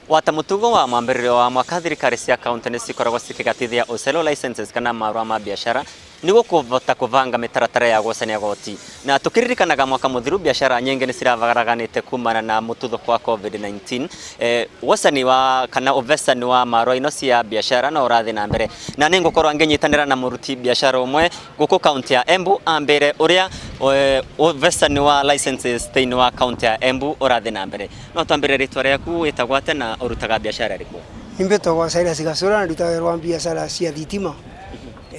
Wata mutugo wa mwambĩrĩrio wa mwaka, thirikari cia kaunti nĩ cikoragwo cikĩgatithia ũcelo licenses kana marũa ma biacara nĩguo kũvota kũbanga mĩtaratara ya gũcania goti. Na tũkĩririkanaga mwaka mũthiru biacara nyingĩ nĩ cirabaraganĩte kumana na mũtuthũko wa COVID-19. Ũgocani wa kana ũvecani wa marũa ino cia biacara no ũrathiĩ na mbere, na nĩ ngũkorwo ngĩnyitanĩra na mũruti biacara ũmwe gũkũ kaunti ya Embu ambĩre ũrĩa ũvecani wa licenses thĩinĩ wa kaunti ya Embu ũrathiĩ na mbere. No twambĩre rĩtwa rĩaku, wĩtagwo atĩa na ũrutaga biacara ĩrĩkũ? Niĩ mbĩtagwo Silas Gacũra na ndutaga wĩra wa biacara cia thitima.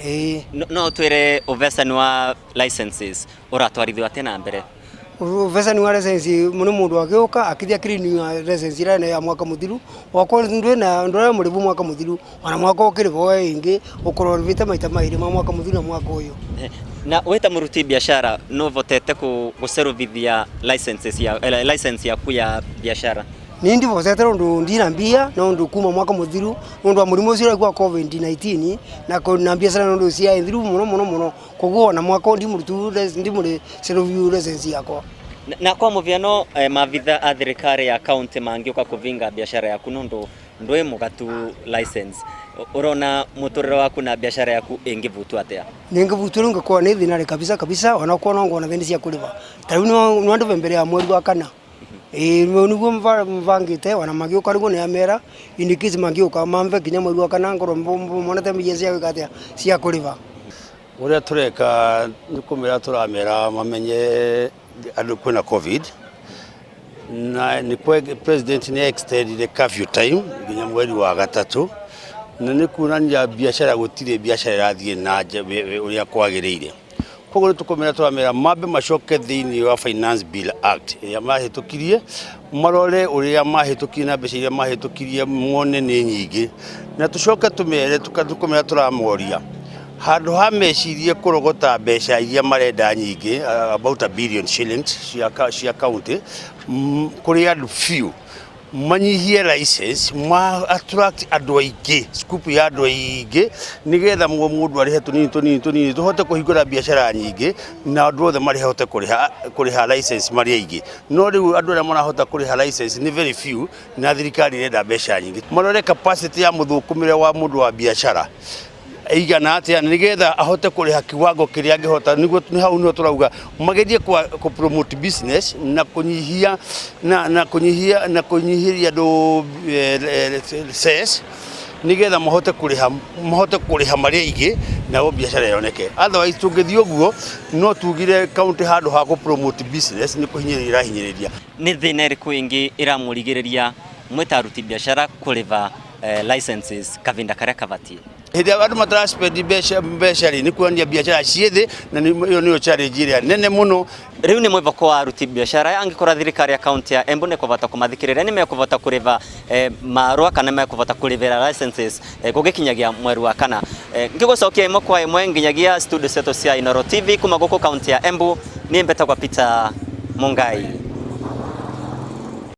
Ĩĩ. No ũtwĩre ũvecani wa licenses ũratwarithio atĩa na mbere? Ũvecani wa license nĩ mũndũ agĩũka akĩthiĩ akĩ renew license ĩrĩa ya mwaka mũthiru, okorwo ndwĩna ndũrarĩ mũrĩbu mwaka mũthiru, ona mwaka ũkĩrĩba woe ĩngĩ, ũkorwo ũrĩbĩte maita maĩrĩ ma mwaka mũthiru na mwaka ũyũ. Na wĩ ta mũruti biacara nĩ ũvotete gũcerũvithia licenses ya, license yaku ya biacara? Niĩ ndivotete tondũ ndina mbia no ũndũ kuma mwaka mũthiru nĩ ũndũ wa mũrimũ ũcio ũraigua COVID-19 na na biacara nĩ ũndũ ciaĩ thiru mũno mũno mũno, koguo ona mwaka ũyũ ndimũrutu ndimũrĩ cerũviu license yakwa. Na kwa mũhiano, maabitha a thirikari ya kaunti mangĩũka kũvinga biacara yaku nũndũ ndwĩ mũgatu license, ũrona mũtũrĩre waku na biacara yaku ĩngĩvutwo atĩa? Nĩngĩvutwo rĩu ngĩkorwo nĩ thĩna rĩ kabisa kabisa, ona okorwo no ngona thĩna cia kũrĩba, ta rĩu no ndĩbe mbere ya mweri wa kana, ĩĩ nĩguo bangĩte, ona magĩũka nĩguo nĩamera in case mangĩũka mambe nginya mweri wa kana ngorwo monete mbia cia gwĩka atĩa, cia kũrĩba. Ũrĩa tũreka nĩ kũmera tũramera mamenye andũ kwĩna COVID na nĩ president nĩ extendire curfew time nginya mweri wa gatatũ, na nĩ kuonania biacara gũtirĩ biacara ĩrathiĩ na nja ũrĩa kwagĩrĩire. Koguo nĩ tũkũmera tũramera mambe macoke thĩinĩ wa Finance Bill Act ĩrĩa mahĩtũkirie, marore ũrĩa mahĩtũkirie na mbeca iria mahĩtũkirie mone nĩ nyingĩ, na tũcoke tũmere tũkũmera tũramoria handũ ha mecirie kũrogota mbeca iria marenda nyingĩ, about a billion shillings cia county kũrĩ andũ few, manyihie license ma attract andũ aingĩ, scope ya andũ aingĩ, nĩgetha mũndũ arĩhe tũnini tũnini tũnini tũhote kũhingũra biacara nyingĩ na andũ othe marĩhote kũrĩha license marĩ aingĩ. No rĩu andũ arĩa marahota kũrĩha license nĩ very few na thirikari ĩrenda mbeca nyingĩ. Marore capacity ya mũthũkũmĩre wa mũndũ wa biacara igana atĩa nĩgetha ahote kũrĩha kiwango kĩrĩa angĩhota. Nĩguo nĩ hau nĩho tũrauga magerie kũ promote business na kũnyihia na kũnyihia na kũnyihĩria andũ cess nĩgetha mahote kũrĩha marĩ aingĩ nao biacara yoneke. Otherwise tũngĩthiĩ ũguo no tugire county handũ ha kũ promote business nĩ kũhinyĩrĩria ĩrahinyĩrĩria. Nĩ thĩna ĩrĩkũ ĩngĩ ĩramũrigĩrĩria mwĩ ta aruti biacara kũrĩba licenses kavinda karĩa kabatiĩ? Hĩndĩ ĩrĩa andũ matara spend mbeca rĩ, nĩ kuonania biacara ciĩ thĩ, na ĩyo nĩyo challenge ĩrĩa nene mũno. Rĩu nĩ mwĩvoko wa aruti biacara, angĩkorwo thirikari ya kaunti ya Embu nĩ kũvota kũmathikĩrĩria, nĩ mekũvota kũrĩva marũa kana mekũvota kũrĩvĩra licenses gũgĩkinyagia mweri wa kana. Ngĩgũcokia ĩmwe kwa ĩmwe nginyagia studio citũ cia Inooro TV kuma gũkũ kaunti ya Embu, niĩ mbetagwo Peter Mungai.